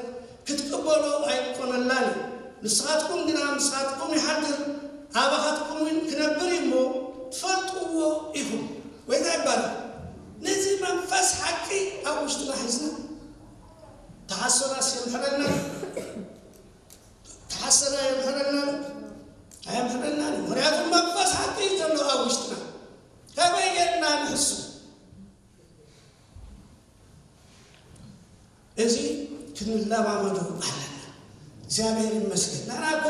ክትቅበሎ ኣይኮነላን እዩ። ንስኻትኩም ግና ምስኻትኩም ይሓድር ኣባኻትኩም እውን ክነብር እዩ እሞ ትፈልጥዎ ኢኹም። ጎይታ ይባረክ። ነዚ መንፈስ ሓቂ ኣብ ውሽጥና ሒዝና ተሓሰና የምሕረልና። ተሓሰና የምሕረልና። ኣየምሕረልና። ምክንያቱ መንፈስ ሓቂ እዩ ዘሎ ኣብ ውሽጥና። ከመይ ጌርና ንሕሱ? እዚ ክንለማመዶ ኣለና። እግዚኣብሔር ይመስገን። ንሕና እኮ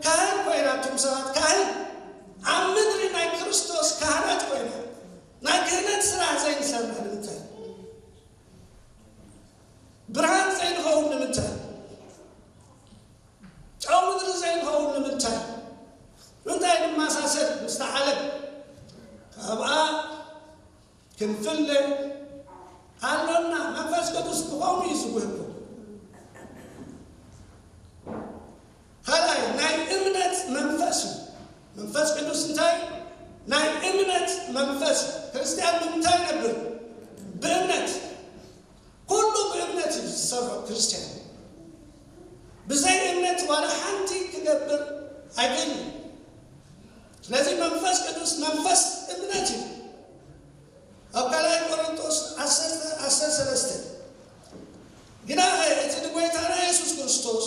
ካህን ኮይና፣ እቱም ሰባት ካህን ኣብ ምድሪ ናይ ክርስቶስ ካህናት ኮይና ናይ ክህነት ስራሕ ዘይንሰርሕ ንምንታይ? ብርሃን ዘይንኸውን ንምንታይ? ጨው ምድሪ ዘይንኸውን ንምንታይ? ንምንታይ ንመሳሰል ምስታ ዓለም? ካብኣ ክንፍለ ኣሎና። መንፈስ ቅዱስ ብኸምኡ እዩ ዝውህቦ። ካልኣይ ናይ እምነት መንፈስ እዩ። መንፈስ ቅዱስ እንታይ? ናይ እምነት መንፈስ። ክርስትያን ብምንታይ ይነብር? ብእምነት። ኩሉ ብእምነት እዩ ዝሰርሖ ክርስትያን። ብዘይ እምነት ዋላ ሓንቲ ክገብር ኣይክእልን። ስለዚ መንፈስ ቅዱስ መንፈስ እምነት እዩ። ኣብ ካልኣይ ቆሮንቶስ ዓሰርተ ዓሰርተ ሰለስተ ግናኸ እቲ ንጎይታና የሱስ ክርስቶስ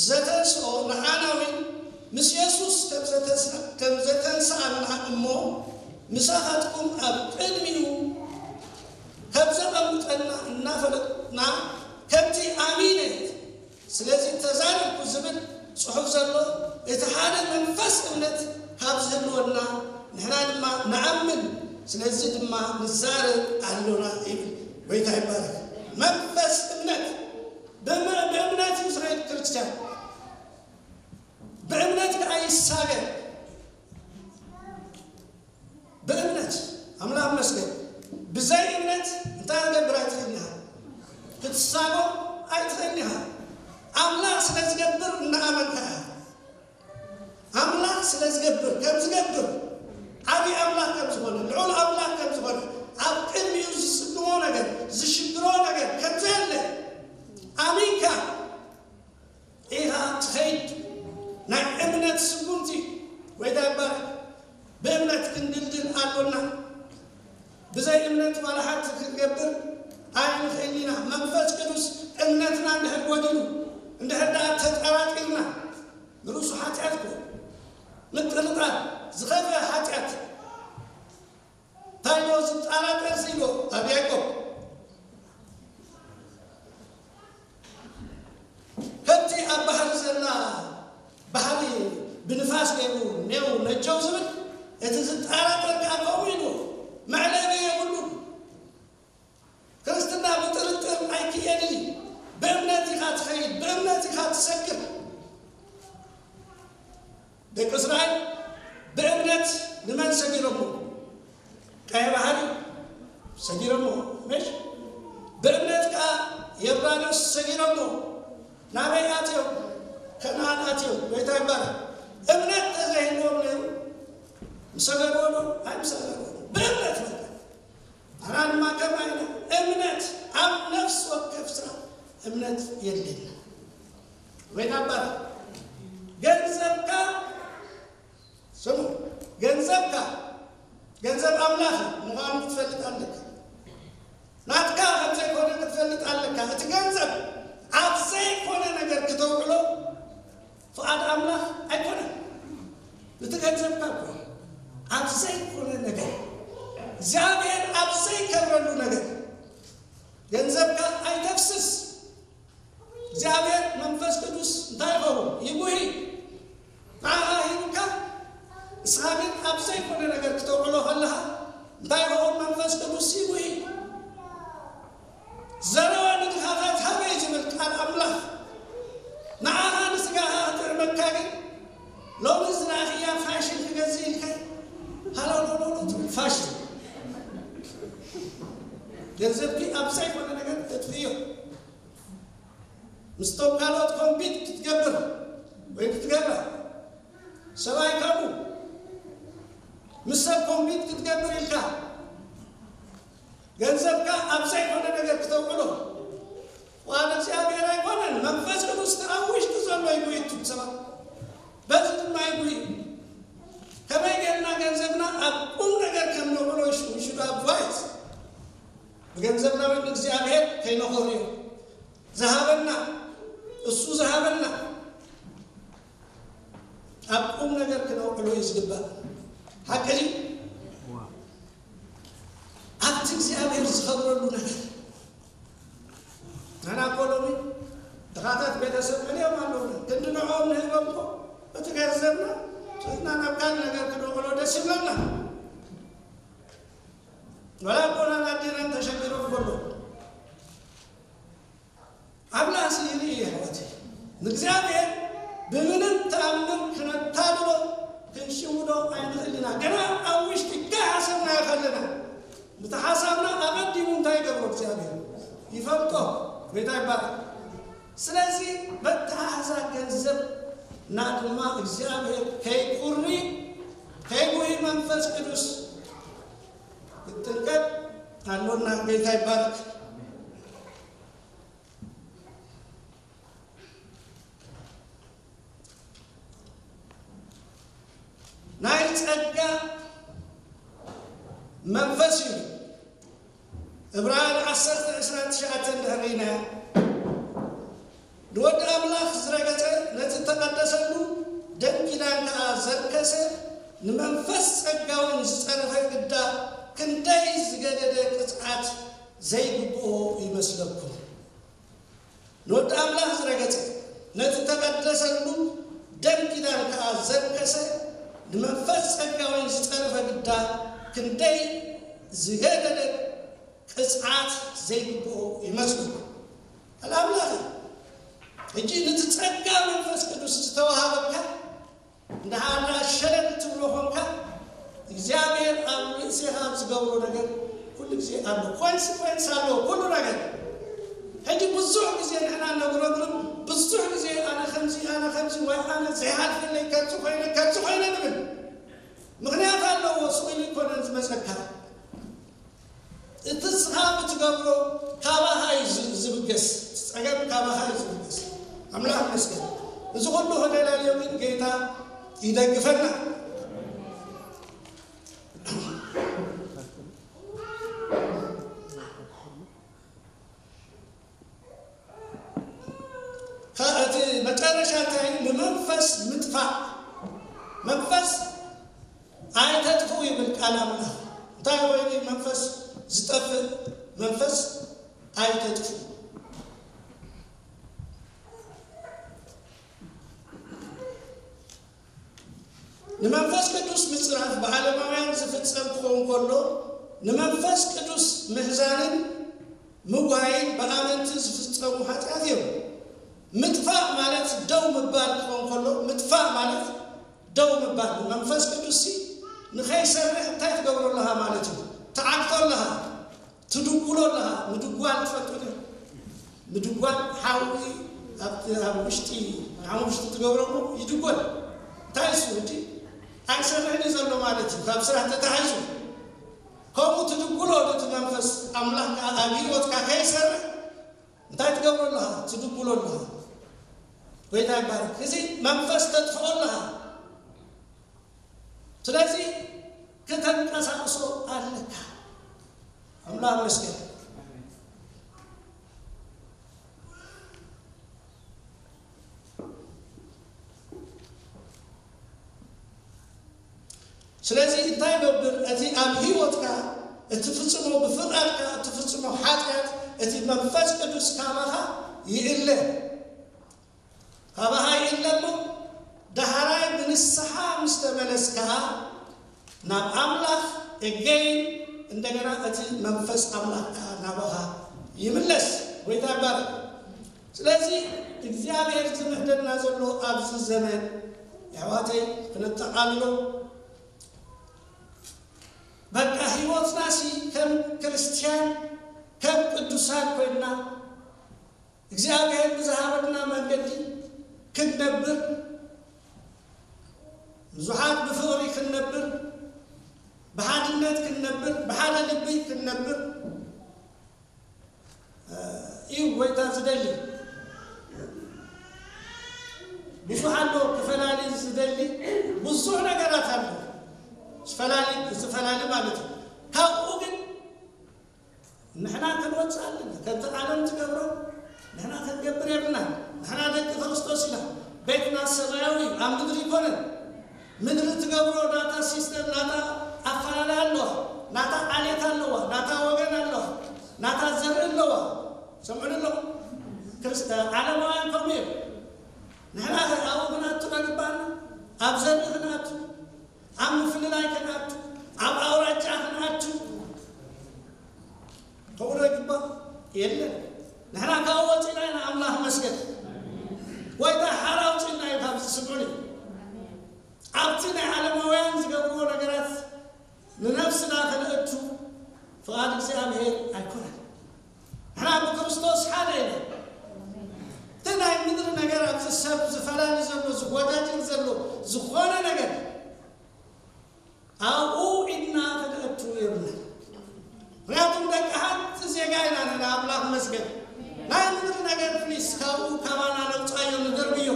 ዘተንስኦ ንዓና እውን ምስ የሱስ ከም ዘተንስኣና እሞ ምሳኻትኩም ኣብ ቅድሚኡ ከም ዘቐምጠና እናፈለጥና ከምቲ ኣሚነ ስለዚ ተዛረብኩ ዝብል ጽሑፍ ዘሎ እቲ ሓደ መንፈስ እምነት ካብ ዝህልወና ንሕና ድማ ንኣምን፣ ስለዚ ድማ ንዛረብ ኣሎና ይብል። ጎይታ ይባረክ። መንፈስ እምነት ብእምነት እዩ ዝኸይድ ክርስትያን፣ ብእምነት ከዓ ይሳገር። ብእምነት ኣምላኽ መስገን። ብዘይ እምነት እንታይ ክገብር ኣይትኽእልን ኢኻ? ክትሳጎ ኣይትኽእልን ኢኻ። ኣምላኽ ስለ ዝገብር እናኣመንካ ኢኻ። ኣምላኽ ስለ ዝገብር ከም ዝገብር ዓብዪ ኣምላኽ ከም ዝኾነ ልዑል ኣምላኽ ከም ዝኾነ ኣብ ቅድሚኡ ዝስግሞ ነገር ዝሽግሮ ነገር ከም ዘየለ ኣሚንካ እንድሕር ጎዲሉ፣ እንድሕር ደኣ ተጠራጢርና፣ ንርእሱ ሓጢኣት እኮ ምጥርጣር ዝኸፍአ ሓጢኣት። እንታይ ኢሎ ዝጠራጠር ኢሎ ኣብ ያዕቆብ? ከምቲ ኣብ ባሕሪ ዘላ ባሕሪ ብንፋስ ገይሩ ኔው ነጀው ዝብል፣ እቲ ዝጠራጠር ከኣ ከምኡ ኢሉ መዕለቢ የብሉን። ክርስትና ብጥርጥር ኣይክየድን እዩ። ብእምነት ኢኻ ትኸይድ፣ ብእምነት ኢኻ ትሰግር። ደቂ እስራኤል ብእምነት ንመን ሰጊሮሞ? ቀይ ባሕሪ ሰጊሮሞ፣ ምሽ? ብእምነት ከኣ ዮርዳኖስ ሰጊሮሞ። ናበይ ኣትዮም? ከነኣን ኣትዮም። ጎይታ ይባረክ። እምነት ተዘይህልዎም ነይሩ፣ ምሰገድዎ ዶ? ኣይምሰገድዎ። ብእምነት በቃ። ንሕና ድማ ከማይ ኢና። እምነት ኣብ ነፍሲ ወከፍ ስራሕ እምነት የድልየና። ጎይታ ይባረክ። ገንዘብካ፣ ስሙ፣ ገንዘብካ ገንዘብ ኣምላኽ ምዃኑ ክትፈልጥ ኣለካ። ናትካ ከም ዘይኮነ ክትፈልጥ ኣለካ። እቲ ገንዘብ ኣብ ዘይኮነ ነገር ክተውዕሎ ፍቓድ ኣምላኽ ኣይኮነን። እቲ ገንዘብካ እኮ ኣብ ዘይኮነ ነገር፣ እግዚኣብሔር ኣብ ዘይከብረሉ ነገር ገንዘብካ ኣይተፍስስ። እግዚኣብሔር መንፈስ ቅዱስ እንታይ ይኸውን? ይጉሂ። ንዓኻ ሂቡካ፣ ንስኻ ግን ኣብ ዘይኮነ ነገር ክተውዕሎ ከለኻ፣ እንታይ ይኸውን? መንፈስ ቅዱስ ይጉሂ። ዘረወ ንድኻታት ሃበ እዩ ዝብል ቃል ኣምላኽ። ንዓኻ ንስጋኻ ክጥዕመካ ግን፣ ሎሚ ዝረኣኽያ ፋሽን ክገዝእ ኢልካ፣ ሃሎሎሎ ትብል ፋሽን። ገንዘብኪ ኣብ ዘይኮነ ነገር ተጥፍዮ። ምስቶም ካልኦት ኮምፒት ክትገብር ወይ ክትገብራ፣ ሰብኣይ ከምኡ ምስ ሰብ ኮምፒት ክትገብር ኢልካ ገንዘብካ ኣብ ዘይኮነ ነገር ክተውዕሎ ፍቓድ እግዚኣብሔር ኣይኮነን። መንፈስ ቅዱስ ኣብ ውሽጢ ዘሎ ይጉይቱ ሰባት። በዚ ድማ ይጉይ። ከመይ ጌርና ገንዘብና ኣብ ቁም ነገር ከም ነውዕሎ ይሽ-፣ ይሽዱ ኣድቫይስ። ብገንዘብና እውን እግዚኣብሔር ከይነኾርዮ። ዝሃበና፣ እሱ ዝሃበና ኣብ ቁም ነገር ክነውዕሎ እዩ ዝግባእ። ሓቂ ድዩ? ኣብቲ እግዚኣብሔር ዝኸብረሉ ነገር። ንሕና እኮ ሎሚ ድኻታት ቤተሰብ መሊኦም ኣለዉ። ክንዲ ንዕኦም ንህቦም እኮ እቲ ገንዘብና ሒዝና ናብ ካልእ ነገር ክነውዕሎ ደስ ይብለና። ወላ እኮ ናብ ኣዴናን ተሸጊሮም እኮ ኣለዉ። ኣምላኽ ስኢሉ እዩ የሕዋት። ንእግዚኣብሔር ብምንም ተኣምር ክነታልሎ ክንሽውዶ ኣይንኽእል ኢና። ገና ኣብ ውሽጢ ከይሓሰብናዮ ከለና፣ እቲ ሓሳብና ኣቐዲሙ እንታይ ይገብሮ እግዚኣብሔር? ይፈልጦ። ጎይታ ይባረክ። ስለዚ በተሓሕዛ ገንዘብና ድማ እግዚኣብሔር ከይቁሪ፣ ከይጉሂ መንፈስ ቅዱስ ክትጥንቀቅ ኣሎና። ጎይታ ይባረክ። ናይ ጸጋ መንፈስ እዩ። ዕብራውያን ዓሰርተ ዕስራን ትሽዓተን እንድሕር ርኢናዮ፣ ንወዲ ኣምላኽ ዝረገጸ፣ ነቲ እተቐደሰሉ ደም ኪዳን ከኣ ዘርከሰ፣ ንመንፈስ ጸጋ እውን ዝጸረፈ ግዳ ክንደይ ዝገደደ ቅጽዓት ዘይግብኦ ይመስለኩም። ንወዲ ኣምላኽ ዝረገጸ፣ ነቲ እተቐደሰሉ ደም ኪዳን ከኣ ዘርከሰ፣ ንመንፈስ ጸጋ እውን ዝጸረፈ ግዳ ክንደይ ዝገደደ ቅጽዓት ዘይግብኦ ይመስለኩም። ቃል ኣምላኽ እዩ። ሕጂ ነቲ ጸጋ መንፈስ ቅዱስ ዝተዋሃበካ እንድሓር ደኣ ሸለል ትብሎ ኾንካ፣ እግዚኣብሔር ኣብ ርእሴኻ ኣብ ዝገብሮ ነገር ኩሉ ግዜ ኣሎ። ኮንስኮንስ ኣለዎ ኩሉ ነገር። ሕጂ ብዙሕ ግዜ ንሕና ነጉረምርም፣ ብዙሕ ግዜ ኣነ ከምዚ፣ ኣነ ከምዚ፣ ወይ ኣነ ዘይሓልፈለይ ከምዚ ኮይነ፣ ከምዚ ኮይነ ንብል። ምኽንያት ኣለዎ፣ ስቕ ኢሉ ኣይኮነን ዝመጸካ። እቲ ንስኻ ብትገብሮ ካባኻ እዩ ዝ-፣ ዝብገስ። እቲ ጸገም ካባኻ እዩ ዝብገስ። ኣምላኽ ይመስገን። እዚ ኩሉ ክነላልዮ ግን ጌታ ይደግፈና። እቲ መጨረሻ እንታይ? ንመንፈስ ምጥፋእ። መንፈስ ኣይተጥፍኡ ይብል ቃል ኣምላኽ። እንታይ ኮይኑ መንፈስ ዝጠፍእ? መንፈስ ኣይተጥፍኡ። ንመንፈስ ቅዱስ ምጽራፍ ብዓለማውያን ዝፍጸም ክኸውን ከሎ፣ ንመንፈስ ቅዱስ ምሕዛንን ምዋይን ብኣመንቲ ዝፍጸሙ ሓጢኣት እዮም። ምጥፋእ ማለት ደው ምባል ክኸውን ከሎ፣ ምጥፋእ ማለት ደው ምባል። ንመንፈስ ቅዱስ ንኸይሰርሕ እንታይ ትገብሮ ኣለኻ ማለት እዩ? ትዓግቶ ኣለኻ። ትድጉሎ ኣለኻ። ምድጓል ትፈልጡ ዶ? ምድጓል ሓዊ ኣብቲ ኣብ ውሽጢ፣ ኣብ ውሽጢ ትገብሮ እሞ ይድጎል። እንታይ እሱ? ሕጂ ኣይሰርሕን እዩ ዘሎ ማለት እዩ፣ ካብ ስራሕ ተታሒዙ። ከምኡ ትድጉሎ ነቲ መንፈስ ኣምላኽ ከኣ ኣብ ህይወትካ ከይሰርሕ እንታይ ትገብሮ ኣለኻ? ትድጉሎ ኣለኻ። ጎይታ ይባረክ። እዚ መንፈስ ተጥፍኦ ኣለኻ። ስለዚ ከተንቀሳቕሶ ኣለካ። ኣምላኽ መስገን። ስለዚ እንታይ ገብር? እቲ ኣብ ህይወትካ እትፍጽሞ፣ ብፍቓድካ እትፍጽሞ ሓጢኣት፣ እቲ መንፈስ ቅዱስ ካባኻ ይእለ። ካባኻ ይእለ እሞ፣ ዳሕራይ ብንስሓ ምስ ተመለስካ፣ ናብ ኣምላኽ እገይን እንደገና እቲ መንፈስ ኣምላኽ ከኣ ናባኻ ይምለስ። ጎይታ ይባረክ። ስለዚ እግዚኣብሔር ዝምሕደና ዘሎ ኣብዚ ዘመን፣ ኣሕዋተይ፣ ክነጠቓልሎ፣ በቃ ህይወትናሲ ከም ክርስትያን፣ ከም ቅዱሳን ኮይንና፣ እግዚኣብሔር ብዝሃበና መንገዲ ክንነብር፣ ብዙሓት ብፍቕሪ ክንነብር፣ ብሓድነት ክንነብር፣ ብሓደ ልቢ ክንነብር እዩ ጎይታ ዝደሊ። ብዙሕ ኣሎ ክፈላሊ ዝደሊ፣ ብዙሕ ነገራት ኣሎ ዝፈላሊ፣ ዝፈላሊ ማለት እዩ። ካብኡ ግን ንሕና ክንወጽእ ኣለና። ከምቲ ዓለም ትገብሮ ንሕና ክንገብር የብልናን። ንሕና ደቂ ክርስቶስ ኢና። ቤትና ሰማያዊ እዩ፣ ኣብ ምድሪ ይኮነን። ምድሪ ትገብሮ ናታ ሲስተም፣ ናታ ኣፈላለያ ኣለዋ፣ ናታ ዓሌት ኣለዋ፣ ናታ ወገን ኣለዋ፣ ናታ ዘርኢ ኣለዋ። ሰምዑኒ ኣለኹም? ክርስት-፣ ዓለማውያን ከምኡ እዮም። ንሕና ከ ኣብኡ ክንኣቱ ዶ ይግባኣና? ኣብ ዘርኢ ክንኣቱ፣ ኣብ ምፍልላይ ክንኣቱ፣ ኣብ ኣውራጃ ክንኣቱ፣ ከምኡ ዶ ይግባእ? የለን። ንሕና ካብኡ ወፂና ኢና፣ ኣምላኽ መስገን። ወይ ታ ሓራ ኣውፅና እዩ ካብዚ ስምዑኒ። ኣብቲ ናይ ዓለማውያን ዝገብርዎ ነገራት ንነፍስና ከነእቱ ፍቓድ እግዚኣብሔር ኣይኮነን። ንሕና ብክርስቶስ ሓደ ኢና። እቲ ናይ ምድሪ ነገር ኣብዚ ሰብ ዝፈላሊ ዘሎ፣ ዝጎጃጅል ዘሎ ዝኾነ ነገር ኣብኡ ኢድና ከነእቱ የብልና። ምክንያቱም ደቂ ሓንቲ ዜጋ ኢና ንሕና፣ ኣምላኽ መስገን። ናይ ምድሪ ነገር ፕሊስ ካብኡ ካባና ነውፃዮ፣ ንደርብዮ።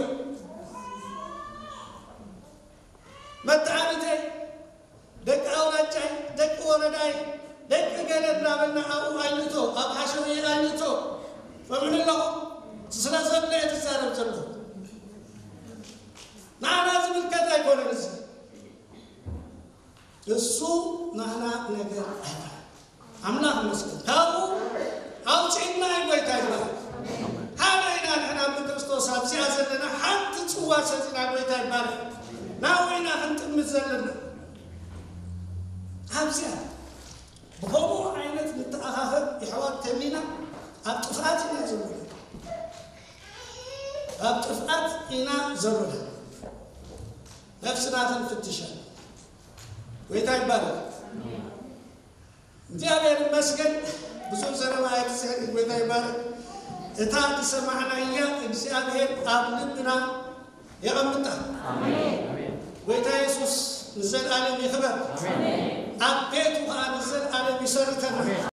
መተዓቢተይ፣ ደቂ ኣውራጃይ፣ ደቂ ወረዳይ፣ ደቂ ገለ እናበልና ኣብኡ ኣይንእቶ፣ ኣብ ሓሸውየ ኣይንእቶ። ፈምኒ ኣለኹ። ስለ ዘሎ እየ ትዛረብ ዘለኹ። ንዓና ዝምልከት ኣይኮነን እዚ። እሱ ንዓና ነገር ኣይኮነን። ኣምላኽ ይመስገን። ካብኡ ኣውፅእና እዩ ጎይታ ይባል። ሓደ ኢና ንሕና ብክርስቶስ ኣብዚኣ ዘለና ሓንቲ ፅዋ ሰዚና ጎይታ ይባል። ናብኡ ኢና ክንጥምት ዘለና። ኣብዚኣ ብኸምኡ ዓይነት ንተኣኻኸብ የሕዋት ተሚና ኣብ ጥፍኣት ኢና ዘለና። ኣብ ጥፍኣት ኢና ዘለና። ነፍስና ክንፍትሻ ጎይታ ይባረክ። እግዚኣብሔር ይመስገን። ብዙ ዘረባ ኣይትስሕቅ። ጎይታ ይባረክ። እታ ዝሰማዕናያ እግዚኣብሔር ኣብ ልብና የቐምጣ። ጎይታ የሱስ ንዘለኣለም ይኽበር። ኣብ ቤቱ ከዓ ንዘለኣለም ይሰርተና።